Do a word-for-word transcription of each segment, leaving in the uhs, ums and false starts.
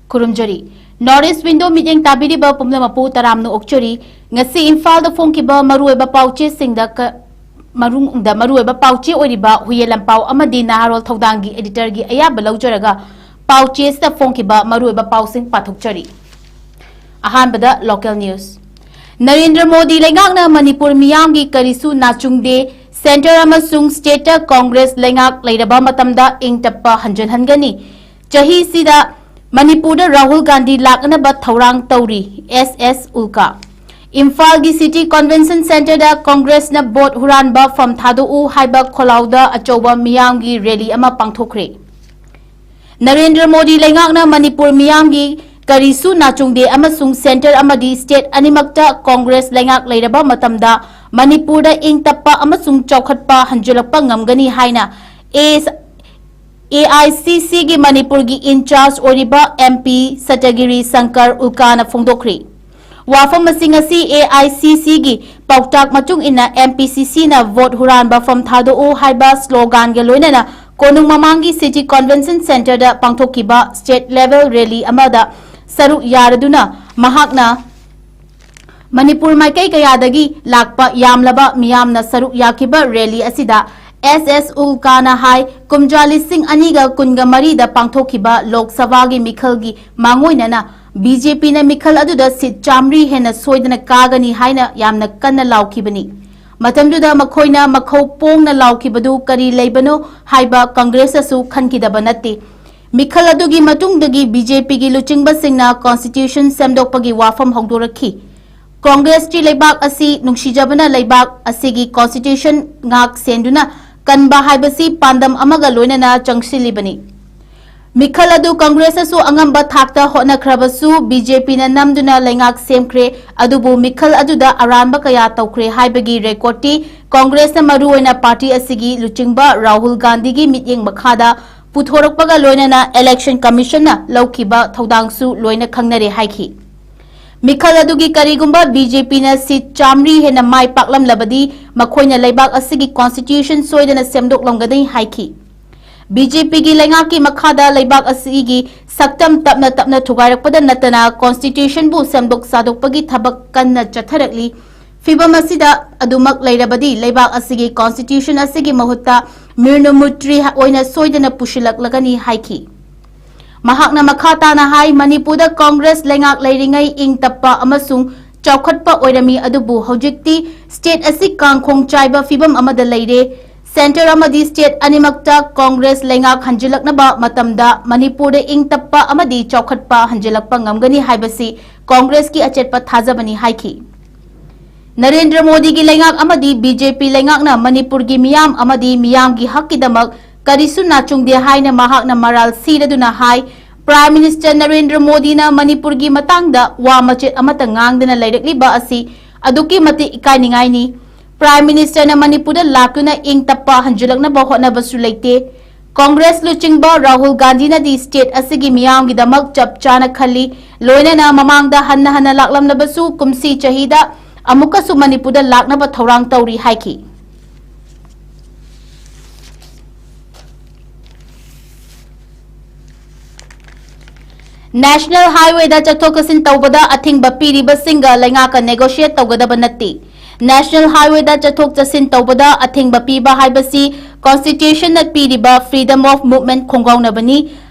ꯈꯨꯔꯨꯝꯖꯔꯤ꯫ North East Window ꯃꯤꯠꯌꯦꯡ ꯇꯥꯕꯤꯔꯤꯕ ꯄꯨꯝꯅꯃꯛꯄꯨ ꯇꯔꯥꯝꯅ ꯑꯣꯛꯆꯔꯤ꯫ ꯉꯁꯤ ꯏꯝꯐꯥꯜꯗ ꯐꯣꯡꯈꯤꯕ ꯃꯔꯨꯑꯣꯏꯕ ꯄꯥꯎꯆꯦꯁꯤꯡꯗ ꯀ-, ꯃꯅꯨꯡꯗ ꯃꯔꯨꯑꯣꯏꯕ ꯄꯥꯎꯆꯦ ꯑꯣꯏꯔꯤꯕ ꯍꯨꯌꯦꯟ ꯂꯥꯟꯄꯥꯎ ꯑꯃꯗꯤ ꯅꯍꯥꯔꯣꯜ ꯊꯧꯗꯥꯡꯒꯤ editorꯒꯤ ꯑꯌꯥꯕ ꯂꯧꯖꯔꯒ ꯄꯥꯎꯆꯦꯁꯤꯗ ꯐꯣꯡꯈꯤꯕ ꯃꯔꯨꯑꯣꯏꯕ ꯄꯥꯎꯁꯤꯡ ꯄꯥꯊꯣꯛꯆꯔꯤ꯫ ꯑꯍꯥꯟꯕꯗ local news꯫ ꯅꯔꯦꯟꯗ꯭ꯔ ꯃꯣꯗꯤ ꯂꯩꯉꯥꯛꯅ ꯃꯅꯤꯄꯨꯔ ꯃꯤꯌꯥꯝꯒꯤ ꯀꯔꯤꯁꯨ ꯅꯥꯆꯨꯡꯗꯦ, centre ꯑꯃꯁꯨꯡ stateꯇ Congress ꯂꯩꯉꯥꯛ ꯂꯩꯔꯕ ꯃꯇꯝꯗ ꯏꯪ ꯇꯞꯄ ꯍꯟꯖꯤꯜꯍꯟꯒꯅꯤ꯫ ꯆꯍꯤꯁꯤꯗ ꯃꯅꯤꯄꯨꯔꯗ ꯔꯥꯍꯨꯜ ꯒꯥꯟꯙꯤ ꯂꯥꯛꯅꯕ ꯊꯧꯔꯥꯡ ꯇꯧꯔꯤ, ꯑꯦꯁ ꯑꯦꯁ ꯎꯜꯀꯥ꯫ ꯏꯝꯐꯥꯜꯒꯤ City Convention Centreꯗ Congressꯅ vote ꯍꯨꯔꯥꯟꯕ ꯐꯝ ꯊꯥꯗꯣꯛꯎ ꯍꯥꯏꯕ ꯈꯣꯜꯂꯥꯎꯗ ꯑꯆꯧꯕ ꯃꯤꯌꯥꯝꯒꯤ rally ꯑꯃ ꯄꯥꯡꯊꯣꯛꯈ꯭ꯔꯦ꯫ ꯅꯔꯦꯟꯗ꯭ꯔ ꯃꯣꯗꯤ ꯂꯩꯉꯥꯛꯅ ꯃꯅꯤꯄꯨꯔ ꯃꯤꯌꯥꯝꯒꯤ ꯀꯔꯤꯁꯨ ꯅꯥꯆꯨꯡꯗꯦ ꯑꯃꯁꯨꯡ centre ꯑꯃꯗꯤ state ꯑꯅꯤꯃꯛꯇ Congress ꯂꯩꯉꯥꯛ ꯂꯩꯔꯕ ꯃꯇꯝꯗ ꯃꯅꯤꯄꯨꯔꯗ ꯏꯪ ꯇꯞꯄ ꯑꯃꯁꯨꯡ ꯆꯥꯎꯈꯠꯄ ꯍꯟꯖꯤꯜꯂꯛꯄ ꯉꯝꯒꯅꯤ ꯍꯥꯏꯅ ꯑꯦ ꯑꯦ ꯑꯥꯏ ꯁꯤ ꯁꯤꯒꯤ ꯃꯅꯤꯄꯨꯔꯒꯤ in charge ꯑꯣꯏꯔꯤꯕ M P ꯁꯇꯒꯤꯔꯤ ꯁꯪꯀꯔ ꯎꯜꯀꯥꯅ ꯐꯣꯡꯗꯣꯛꯈ꯭ꯔꯤ꯫ ꯋꯥꯐꯝ ꯑꯁꯤ ꯉꯁꯤ ꯑꯦ ꯑꯥꯏ ꯁꯤ ꯁꯤꯒꯤ ꯄꯥꯎꯇꯥꯛ ꯃꯇꯨꯡ ꯏꯟꯅ M P C Cꯅ vote ꯍꯨꯔꯥꯟꯕ ꯐꯝ ꯊꯥꯗꯣꯛꯎ ꯍꯥꯏꯕ sloganꯒ ꯂꯣꯏꯅꯅ ꯀꯣꯅꯨꯡ ꯃꯃꯥꯡꯒꯤ City Convention Centreꯗ ꯄꯥꯡꯊꯣꯛꯈꯤꯕ state level rally ꯑꯃꯗ ꯁꯔꯨꯛ ꯌꯥꯔꯗꯨꯅ ꯃꯍꯥꯛꯅ ꯃꯅꯤꯄꯨꯔ ꯃꯥꯏꯀꯩ ꯀꯌꯥꯗꯒꯤ ꯂꯥꯛꯄ ꯌꯥꯝꯂꯕ ꯃꯤꯌꯥꯝꯅ ꯁꯔꯨꯛ ꯌꯥꯈꯤꯕ rally ꯑꯁꯤꯗ ꯑꯦꯁ ꯑꯦꯁ ꯎꯜꯀꯥꯅ ꯍꯥꯏ, ꯀꯨꯝꯖꯥ ꯂꯤꯁꯤꯡ ꯑꯅꯤꯒ ꯀꯨꯟꯒ ꯃꯔꯤꯗ ꯄꯥꯡꯊꯣꯛꯈꯤꯕ ꯂꯣꯛ ꯁꯚꯥꯒꯤ ꯃꯤꯈꯜꯒꯤ ꯃꯥꯡꯑꯣꯏꯅꯅ B J Pꯅ ꯃꯤꯈꯜ ꯑꯗꯨꯗ seat ꯆꯥꯃꯔꯤ ꯍꯦꯟꯅ ꯁꯣꯏꯗꯅ ꯀꯥꯒꯅꯤ ꯍꯥꯏꯅ ꯌꯥꯝꯅ ꯀꯟꯅ ꯂꯥꯎꯈꯤꯕꯅꯤ꯫ ꯃꯇꯝꯗꯨꯗ ꯃꯈꯣꯏꯅ ꯃꯈꯧ ꯄꯣꯡꯅ ꯂꯥꯎꯈꯤꯕꯗꯨ ꯀꯔꯤ ꯂꯩꯕꯅꯣ ꯍꯥꯏꯕ Congressꯅꯁꯨ ꯈꯟꯈꯤꯗꯕ ꯅꯠꯇꯦ꯫ ꯃꯤꯈꯜ ꯑꯗꯨꯒꯤ ꯃꯇꯨꯡꯗꯒꯤ B J Pꯒꯤ ꯂꯨꯆꯤꯡꯕꯁꯤꯡꯅ constitution ꯁꯦꯝꯗꯣꯛꯄꯒꯤ ꯋꯥꯐꯝ ꯍꯧꯗꯣꯔꯛꯈꯤ꯫ Congressꯀꯤ ꯂꯩꯕꯥꯛ ꯑꯁꯤ ꯅꯨꯡꯁꯤꯖꯕꯅ ꯂꯩꯕꯥꯛ ꯑꯁꯤꯒꯤ constitution ꯉꯥꯛ ꯁꯦꯟꯗꯨꯅ ꯀꯟꯕ ꯍꯥꯏꯕꯁꯤ ꯄꯥꯟꯗꯝ ꯑꯃꯒ ꯂꯣꯏꯅꯅ ꯆꯪꯁꯤꯜꯂꯤꯕꯅꯤ꯫ ꯃꯤꯈꯜ ꯑꯗꯨ Congressꯅꯁꯨ ꯑꯉꯝꯕ ꯊꯥꯛꯇ ꯍꯣꯠꯅꯈ꯭ꯔꯕꯁꯨ B J Pꯅ ꯅꯝꯗꯨꯅ ꯂꯩꯉꯥꯛ ꯁꯦꯝꯈ꯭ꯔꯦ, ꯑꯗꯨꯕꯨ ꯃꯤꯈꯜ ꯑꯗꯨꯗ ꯑꯔꯥꯟꯕ ꯀꯌꯥ ꯇꯧꯈ꯭ꯔꯦ ꯍꯥꯏꯕꯒꯤ recordꯇꯤ Congressꯅ ꯃꯔꯨꯑꯣꯏꯅ party ꯑꯁꯤꯒꯤ ꯂꯨꯆꯤꯡꯕ ꯔꯥꯍꯨꯜ ꯒꯥꯟꯙꯤꯒꯤ ꯃꯤꯠꯌꯦꯡ ꯃꯈꯥꯗ ꯄꯨꯊꯣꯔꯛꯄꯒ ꯂꯣꯏꯅꯅ Election Commissionꯅ ꯂꯧꯈꯤꯕ ꯊꯧꯗꯥꯡꯁꯨ ꯂꯣꯏꯅ ꯈꯪꯅꯔꯦ ꯍꯥꯏꯈꯤ꯫ ꯃꯤꯈꯜ ꯑꯗꯨꯒꯤ ꯀꯔꯤꯒꯨꯝꯕ B J Pꯅ seat ꯆꯥꯃꯔꯤ ꯍꯦꯟꯅ ꯃꯥꯏ ꯄꯥꯛꯂꯝꯂꯕꯗꯤ ꯃꯈꯣꯏꯅ ꯂꯩꯕꯥꯛ ꯑꯁꯤꯒꯤ constitution ꯁꯣꯏꯗꯅ ꯁꯦꯝꯗꯣꯛꯂꯝꯒꯅꯤ ꯍꯥꯏꯈꯤ꯫ B J Pꯒꯤ ꯂꯩꯉꯥꯛꯀꯤ ꯃꯈꯥꯗ ꯂꯩꯕꯥꯛ ꯑꯁꯤꯒꯤ ꯁꯛꯇꯝ ꯇꯞꯅ ꯇꯞꯅ ꯊꯨꯒꯥꯏꯔꯛꯄꯗ ꯅꯠꯇꯅ Constitution ꯕꯨ ꯁꯦꯝꯗꯣꯛ ꯁꯥꯗꯣꯛꯄꯒꯤ ꯊꯕꯛ ꯀꯟꯅ ꯆꯠꯊꯔꯛꯂꯤ꯫ ꯐꯤꯚꯝ ꯑꯁꯤꯗ ꯑꯗꯨꯃꯛ ꯂꯩꯔꯕꯗꯤ ꯂꯩꯕꯥꯛ ꯑꯁꯤꯒꯤ Constitution ꯑꯁꯤꯒꯤ ꯃꯍꯨꯠꯇ ꯃꯤꯔꯅꯨꯃꯨꯇ꯭ꯔꯤ ꯑꯣꯏꯅ ꯁꯣꯏꯗꯅ ꯄꯨꯁꯤꯜꯂꯛꯂꯒꯅꯤ ꯍꯥꯏꯈꯤ꯫ ꯃꯍꯥꯛꯅ ꯃꯈꯥ ꯇꯥꯅ ꯍꯥꯏ, ꯃꯅꯤꯄꯨꯔꯗ Congress ꯂꯩꯉꯥꯛ ꯂꯩꯔꯤꯉꯩ ꯏꯪ ꯇꯞꯄ ꯑꯃꯁꯨꯡ ꯆꯥꯎꯈꯠꯄ ꯑꯣꯏꯔꯝꯃꯤ, ꯑꯗꯨꯕꯨ ꯍꯧꯖꯤꯛꯇꯤ state ꯑꯁꯤ ꯀꯥꯡꯈꯣꯡ ꯆꯥꯏꯕ ꯐꯤꯚꯝ ꯑꯃꯗ ꯂꯩꯔꯦ꯫ Centre ꯑꯃꯗꯤ state ꯑꯅꯤꯃꯛꯇ Congress ꯂꯩꯉꯥꯛ ꯍꯟꯖꯤꯜꯂꯛꯅꯕ ꯃꯇꯝꯗ ꯃꯅꯤꯄꯨꯔꯗ ꯏꯪ ꯇꯞꯄ ꯑꯃꯗꯤ ꯆꯥꯎꯈꯠꯄ ꯍꯟꯖꯤꯜꯂꯛꯄ ꯉꯝꯒꯅꯤ ꯍꯥꯏꯕꯁꯤ Congress ꯀꯤ ꯑꯆꯦꯠꯄ ꯊꯥꯖꯕꯅꯤ ꯍꯥꯏꯈꯤ꯫ ꯅꯔꯦꯟꯗ꯭ꯔ ꯃꯣꯗꯤꯒꯤ ꯂꯩꯉꯥꯛ ꯑꯃꯗꯤ BJP ꯂꯩꯉꯥꯛꯅ ꯃꯅꯤꯄꯨꯔꯒꯤ ꯃꯤꯌꯥꯝ ꯑꯃꯗꯤ ꯃꯤꯌꯥꯝꯒꯤ ꯍꯛꯀꯤꯗꯃꯛ ꯀꯔꯤꯁꯨ ꯅꯥꯆꯨꯡꯗꯦ ꯍꯥꯏꯅ ꯃꯍꯥꯛꯅ ꯃꯔꯥꯜ ꯁꯤꯔꯗꯨꯅ ꯍꯥꯏ꯫ Prime Minister ꯅꯔꯦꯟꯗ꯭ꯔ ꯃꯣꯗꯤꯅ ꯃꯅꯤꯄꯨꯔꯒꯤ ꯃꯇꯥꯡꯗ ꯋꯥ ꯃꯆꯦꯠ ꯑꯃꯠꯇ ꯉꯥꯡꯗꯅ ꯂꯩꯔꯛꯂꯤꯕ ꯑꯁꯤ ꯑꯗꯨꯛꯀꯤ ꯃꯇꯤꯛ ꯏꯀꯥꯏꯅꯤꯡꯉꯥꯏꯅꯤ꯫ Prime Minister ꯅ ꯃꯅꯤꯄꯨꯔꯗ ꯂꯥꯛꯇꯨꯅ ꯏꯪ ꯇꯞꯄ ꯍꯟꯖꯤꯜꯂꯛꯅꯕ ꯍꯣꯠꯅꯕꯁꯨ ꯂꯩꯇꯦ꯫ Congress ꯂꯨꯆꯤꯡꯕ ꯔꯥꯍꯨꯜ ꯒꯥꯟꯙꯤꯅꯗꯤ state ꯑꯁꯤꯒꯤ ꯃꯤꯌꯥꯝꯒꯤꯗꯃꯛ ꯆꯞ ꯆꯥꯅ ꯈꯜꯂꯤ, ꯂꯣꯏꯅꯅ ꯃꯃꯥꯡꯗ ꯍꯟꯅ ꯍꯟꯅ ꯂꯥꯛꯂꯝꯂꯕꯁꯨ ꯀꯨꯝꯁꯤ ꯆꯍꯤꯗ ꯑꯃꯨꯛꯀꯁꯨ ꯃꯅꯤꯄꯨꯔꯗ ꯂꯥꯛꯅꯕ ꯊꯧꯔꯥꯡ ꯇꯧꯔꯤ ꯍꯥꯏꯈꯤ꯫ National Highway ꯗ ꯆꯠꯊꯣꯛ ꯆꯠꯁꯤꯟ ꯇꯧꯕꯗ ꯑꯊꯤꯡꯕ ꯄꯤꯔꯤꯕꯁꯤꯡꯒ ꯂꯩꯉꯥꯛꯀ negotiate ꯇꯧꯒꯗꯕ ꯅꯠꯇꯦ꯫ National Highway ꯗ ꯆꯠꯊꯣꯛ ꯆꯠꯁꯤꯟ ꯇꯧꯕꯗ ꯑꯊꯤꯡꯕ ꯄꯤꯕ ꯍꯥꯏꯕꯁꯤ Constitution ꯅ ꯄꯤꯔꯤꯕ freedom of movement ꯈꯣꯡꯒꯥꯎꯅꯕꯅꯤ꯫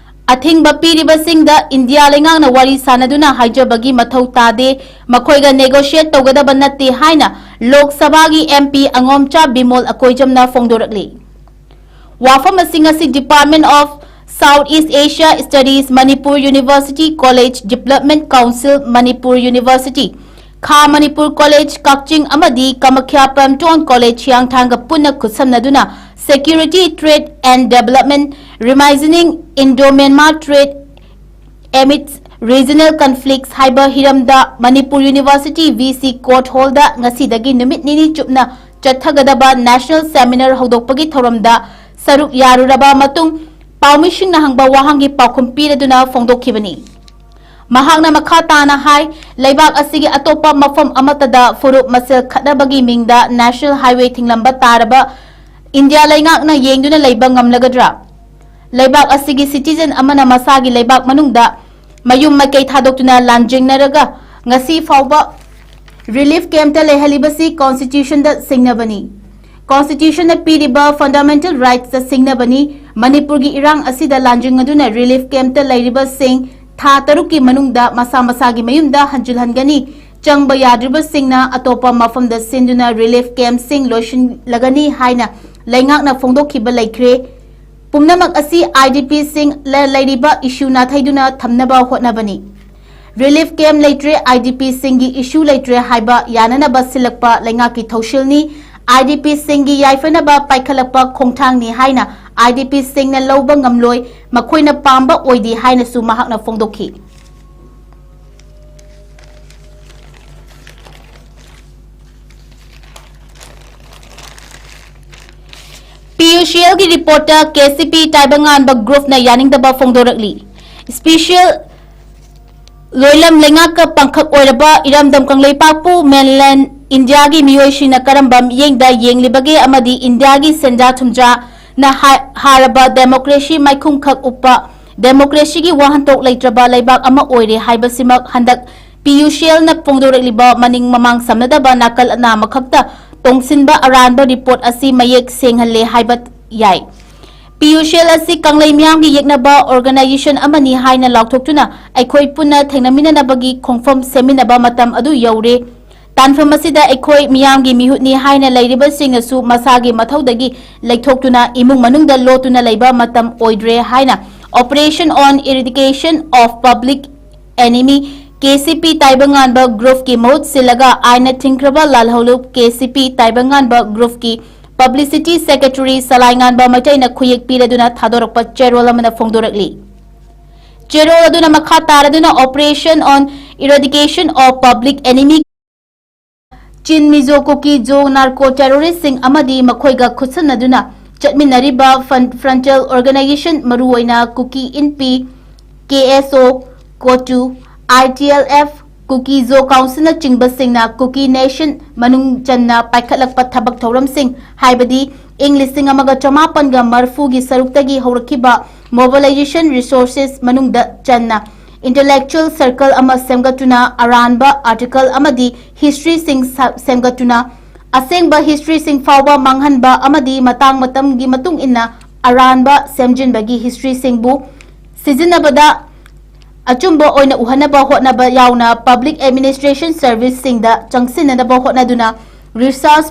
ꯑꯊꯤꯡꯕ ꯄꯤꯔꯤꯕꯁꯤꯡꯗ ꯏꯟꯗꯤꯌꯥ ꯂꯩꯉꯥꯛꯅ ꯋꯥꯔꯤ ꯁꯥꯅꯗꯨꯅ ꯍꯥꯏꯖꯕꯒꯤ ꯃꯊꯧ ꯇꯥꯗꯦ, ꯃꯈꯣꯏꯒ negotiate ꯇꯧꯒꯗꯕ ꯅꯠꯇꯦ ꯍꯥꯏꯅ ꯂꯣꯛ ꯁꯚꯥꯒꯤ MP ꯑꯉꯣꯝꯆꯥ ꯕꯤꯃꯣꯜ ꯑꯀꯣꯏꯖꯝꯅ ꯐꯣꯡꯗꯣꯔꯛꯂꯤ꯫ ꯋꯥꯐꯝ ꯑꯁꯤ ꯉꯁꯤ Department of South East Asia Studies, Manipur University College Development Council, Manipur University, ꯈꯥ ꯃꯅꯤꯄꯨꯔ College ꯀꯛꯆꯤꯡ ꯑꯃꯗꯤ ꯀꯃꯈ꯭ꯌꯥ ꯄ꯭ꯔꯦꯝꯇꯣꯟ College ꯍꯤꯌꯥꯡꯊꯥꯡꯒ ꯄꯨꯟꯅ ꯈꯨꯠꯁꯝꯅꯗꯨꯅ Security, Trade and Development, Reimagining Indo-Myanmar Trade Amidst Regional Conflicts ꯍꯥꯏꯕ ꯍꯤꯔꯝꯗ Manipur University VC Court Hall ꯗ ꯉꯁꯤꯗꯒꯤ ꯅꯨꯃꯤꯠ ꯅꯤꯅꯤ ꯆꯨꯞꯅ ꯆꯠꯊꯒꯗꯕ National Seminar ꯍꯧꯗꯣꯛꯄꯒꯤ ꯊꯧꯔꯝꯗ ꯁꯔꯨꯛ ꯌꯥꯔꯨꯔꯕ ꯃꯇꯨꯡ ꯄꯥꯎꯃꯤꯁꯤꯡꯅ ꯍꯪꯕ ꯋꯥꯍꯪꯒꯤ ꯄꯥꯎꯈꯨꯝ ꯄꯤꯔꯗꯨꯅ ꯐꯣꯡꯗꯣꯛꯈꯤꯕꯅꯤ꯫ ꯃꯍꯥꯛꯅ ꯃꯈꯥ ꯇꯥꯅ ꯍꯥꯏ, ꯂꯩꯕꯥꯛ ꯑꯁꯤꯒꯤ ꯑꯇꯣꯞꯄ ꯃꯐꯝ ꯑꯃꯠꯇꯗ ꯐꯨꯔꯨꯞ ꯃꯁꯦꯜ ꯈꯠꯅꯕꯒꯤ ꯃꯤꯡꯗ National Highway ꯊꯤꯡꯂꯝꯕ ꯇꯥꯔꯕ ꯏꯟꯗꯤꯌꯥ ꯂꯩꯉꯥꯛꯅ ꯌꯦꯡꯗꯨꯅ ꯂꯩꯕ ꯉꯝꯂꯒꯗ꯭ꯔꯥ? ꯂꯩꯕꯥꯛ ꯑꯁꯤꯒꯤ citizen ꯑꯃꯅ ꯃꯁꯥꯒꯤ ꯂꯩꯕꯥꯛ ꯃꯅꯨꯡꯗ ꯃꯌꯨꯝ ꯃꯀꯩ ꯊꯥꯗꯣꯛꯇꯨꯅ ꯂꯥꯟꯖꯦꯡꯅꯔꯒ ꯉꯁꯤ ꯐꯥꯎꯕ relief campꯇ ꯂꯩꯍꯜꯂꯤꯕꯁꯤ constitutionꯗ ꯁꯤꯡꯅꯕꯅꯤ꯫ Constitutionꯅ ꯄꯤꯔꯤꯕ fundamental rightsꯇ ꯁꯤꯡꯅꯕꯅꯤ꯫ ꯃꯅꯤꯄꯨꯔꯒꯤ ꯏꯔꯥꯡ ꯑꯁꯤꯗ ꯂꯥꯟꯖꯦꯡꯅꯗꯨꯅ relief campꯇ ꯂꯩꯔꯤꯕꯁꯤꯡ ꯊꯥ ꯇꯔꯨꯛꯀꯤ ꯃꯅꯨꯡꯗ ꯃꯁꯥ ꯃꯁꯥꯒꯤ ꯃꯌꯨꯝꯗ ꯍꯟꯖꯤꯜꯍꯟꯒꯅꯤ꯫ ꯆꯪꯕ ꯌꯥꯗ꯭ꯔꯤꯕꯁꯤꯡꯅ ꯑꯇꯣꯞꯄ ꯃꯐꯝꯗ ꯁꯤꯟꯗꯨꯅ relief campꯁꯤꯡ ꯂꯣꯏꯁꯤꯜꯂꯒꯅꯤ ꯍꯥꯏꯅ ꯂꯩꯉꯥꯛꯅ ꯐꯣꯡꯗꯣꯛꯈꯤꯕ ꯂꯩꯈ꯭ꯔꯦ꯫ ꯄꯨꯝꯅꯃꯛ ꯑꯁꯤ IDPꯁꯤꯡ ꯂ-, ꯂꯩꯔꯤꯕ issue ꯅꯥꯊꯩꯗꯨꯅ ꯊꯝꯅꯕ ꯍꯣꯠꯅꯕꯅꯤ꯫ Relief camp ꯂꯩꯇ꯭ꯔꯦ, IDPꯁꯤꯡꯒꯤ issue ꯂꯩꯇ꯭ꯔꯦ ꯍꯥꯏꯕ ꯌꯥꯅꯅꯕ ꯁꯤꯜꯂꯛꯄ ꯂꯩꯉꯥꯛꯀꯤ ꯊꯧꯁꯤꯜꯅꯤ꯫ IDPꯁꯤꯡꯒꯤ ꯌꯥꯏꯐꯅꯕ ꯄꯥꯏꯈꯠꯂꯛꯄ ꯈꯣꯡꯊꯥꯡꯅꯤ ꯍꯥꯏꯅ IDPꯁꯤꯡꯅ ꯂꯧꯕ ꯉꯝꯂꯣꯏ, ꯃꯈꯣꯏꯅ ꯄꯥꯝꯕ ꯑꯣꯏꯗꯦ ꯍꯥꯏꯅꯁꯨ ꯃꯍꯥꯛꯅ ꯐꯣꯡꯗꯣꯛꯈꯤ꯫ PUCLꯒꯤ reportꯇ KCP ꯇꯥꯏꯕꯪꯉꯥꯟꯕ groupꯅ ꯌꯥꯅꯤꯡꯗꯕ ꯐꯣꯡꯗꯣꯔꯛꯂꯤ꯫ Special ꯂꯣꯏꯂꯝ ꯂꯩꯉꯥꯛꯀ ꯄꯥꯡꯈꯛ ꯑꯣꯏꯔꯕ ꯏꯔꯝꯗꯝ ꯀꯪꯂꯩꯄꯥꯛꯄꯨ mainland Indiaꯒꯤ ꯃꯤꯑꯣꯏꯁꯤꯡꯅ ꯀꯔꯝꯕ ꯃꯤꯠꯌꯦꯡꯗ ꯌꯦꯡꯂꯤꯕꯒꯦ ꯑꯃꯗꯤ Indiaꯒꯤ ꯁꯦꯟꯖꯥ ꯊꯨꯝꯖꯥꯅ ꯍꯥ-, ꯍꯥꯔꯕ democracy ꯃꯥꯏꯈꯨꯝꯈꯛ ꯎꯞꯄ democracyꯒꯤ ꯋꯥꯍꯟꯊꯣꯛ ꯂꯩꯇ꯭ꯔꯕ ꯂꯩꯕꯥꯛ ꯑꯃ ꯑꯣꯏꯔꯦ ꯍꯥꯏꯕꯁꯤꯃꯛ ꯍꯟꯗꯛ PUCLꯅ ꯐꯣꯡꯗꯣꯔꯛꯂꯤꯕ ꯃꯅꯤꯡ ꯃꯃꯥꯡ ꯁꯝꯅꯗꯕ ꯅꯥꯀꯜ ꯑꯅꯥ ꯑꯃꯈꯛꯇ ꯇꯣꯡꯁꯤꯟꯕ ꯑꯔꯥꯟꯕ report ꯑꯁꯤ ꯃꯌꯦꯛ ꯁꯦꯡꯍꯜꯂꯦ ꯍꯥꯏꯕ ꯌꯥꯏ꯫ PUCL ꯑꯁꯤ ꯀꯪꯂꯩ ꯃꯤꯌꯥꯝꯒꯤ ꯌꯦꯛꯅꯕ organization ꯑꯃꯅꯤ ꯍꯥꯏꯅ ꯂꯥꯎꯊꯣꯛꯇꯨꯅ ꯑꯩꯈꯣꯏ ꯄꯨꯟꯅ ꯊꯦꯡꯅꯃꯤꯟꯅꯅꯕꯒꯤ ꯈꯣꯡꯐꯝ ꯁꯦꯝꯃꯤꯟꯅꯕ ꯃꯇꯝ ꯑꯗꯨ ꯌꯧꯔꯦ꯫ ꯇꯥꯟꯐꯝ ꯑꯁꯤꯗ ꯑꯩꯈꯣꯏ ꯃꯤꯌꯥꯝꯒꯤ ꯃꯤꯍꯨꯠꯅꯤ ꯍꯥꯏꯅ ꯂꯩꯔꯤꯕꯁꯤꯡꯅꯁꯨ ꯃꯁꯥꯒꯤ ꯃꯊꯧꯗꯒꯤ ꯂꯩꯊꯣꯛꯇꯨꯅ ꯏꯃꯨꯡ ꯃꯅꯨꯡꯗ ꯂꯣꯠꯇꯨꯅ ꯂꯩꯕ ꯃꯇꯝ ꯑꯣꯏꯗ꯭ꯔꯦ ꯍꯥꯏꯅ Operation on Eradication of Public Enemy, KCP ꯇꯥꯏꯕꯪꯉꯥꯟꯕ groupꯀꯤ ꯃꯍꯨꯠ ꯁꯤꯜꯂꯒ ꯑꯥꯏꯟꯅ ꯊꯤꯡꯈ꯭ꯔꯕ ꯂꯥꯜꯍꯧꯂꯨꯞ KCP ꯇꯥꯏꯕꯪꯉꯥꯟꯕ groupꯀꯤ publicity secretary ꯁꯂꯥꯏꯉꯥꯟꯕ ꯃꯩꯇꯩꯅ ꯈꯨꯌꯦꯛ ꯄꯤꯔꯗꯨꯅ ꯊꯥꯗꯣꯔꯛꯄ ꯆꯦꯔꯣꯜ ꯑꯃꯅ ꯐꯣꯡꯗꯣꯔꯛꯂꯤ꯫ ꯆꯦꯔꯣꯜ ꯑꯗꯨꯅ ꯃꯈꯥ ꯇꯥꯔꯗꯨꯅ Operation on Eradication of Public Enemy, ꯆꯤꯟ ꯃꯤꯖꯣ ꯀꯨꯀꯤ ꯖꯣ narco terroristꯁꯤꯡ ꯑꯃꯗꯤ ꯃꯈꯣꯏꯒ ꯈꯨꯠꯁꯝꯅꯗꯨꯅ ꯆꯠꯃꯤꯟꯅꯔꯤꯕ ꯐꯟ-, frontal organization, ꯃꯔꯨꯑꯣꯏꯅ ꯀꯨꯀꯤ ꯏꯟꯄꯤ, KSO, COTU, ITLF, ꯀꯨꯀꯤ ꯖꯣ ꯀꯥꯎꯟꯁꯤꯜꯅꯆꯤꯡꯕꯁꯤꯡꯅ ꯀꯨꯀꯤ ꯅꯦꯁꯟ ꯃꯅꯨꯡ ꯆꯟꯅ ꯄꯥꯏꯈꯠꯂꯛꯄ ꯊꯕꯛ ꯊꯧꯔꯝꯁꯤꯡ, ꯍꯥꯏꯕꯗꯤ ꯏꯪ ꯂꯤꯁꯤꯡ ꯑꯃꯒ ꯆꯃꯥꯄꯟꯒ ꯃꯔꯤꯐꯨꯒꯤ ꯁꯔꯨꯛꯇꯒꯤ ꯍꯧꯔꯛꯈꯤꯕ mobilization resources ꯃꯅꯨꯡꯗ ꯆꯟꯅ intellectual circle ꯑꯃ ꯁꯦꯝꯒꯠꯇꯨꯅ ꯑꯔꯥꯟꯕ article ꯑꯃꯗꯤ historyꯁꯤꯡ ꯁ- ꯁꯦꯝꯒꯠꯇꯨꯅ ꯑꯁꯦꯡꯕ historyꯁꯤꯡ ꯐꯥꯎꯕ ꯃꯥꯡꯍꯟꯕ ꯑꯃꯗꯤ ꯃꯇꯥꯡ ꯃꯇꯝꯒꯤ ꯃꯇꯨꯡ ꯏꯟꯅ ꯑꯔꯥꯟꯕ ꯁꯦꯝꯖꯤꯟꯕꯒꯤ historyꯁꯤꯡꯕꯨ ꯁꯤꯖꯤꯟꯅꯕꯗ ꯑꯆꯨꯝꯕ ꯑꯣꯏꯅ ꯎꯍꯟꯅꯕ ꯍꯣꯠꯅꯕ ꯌꯥꯎꯅ public administration serviceꯁꯤꯡꯗ ꯆꯪꯁꯤꯟꯅꯅꯕ ꯍꯣꯠꯅꯗꯨꯅ research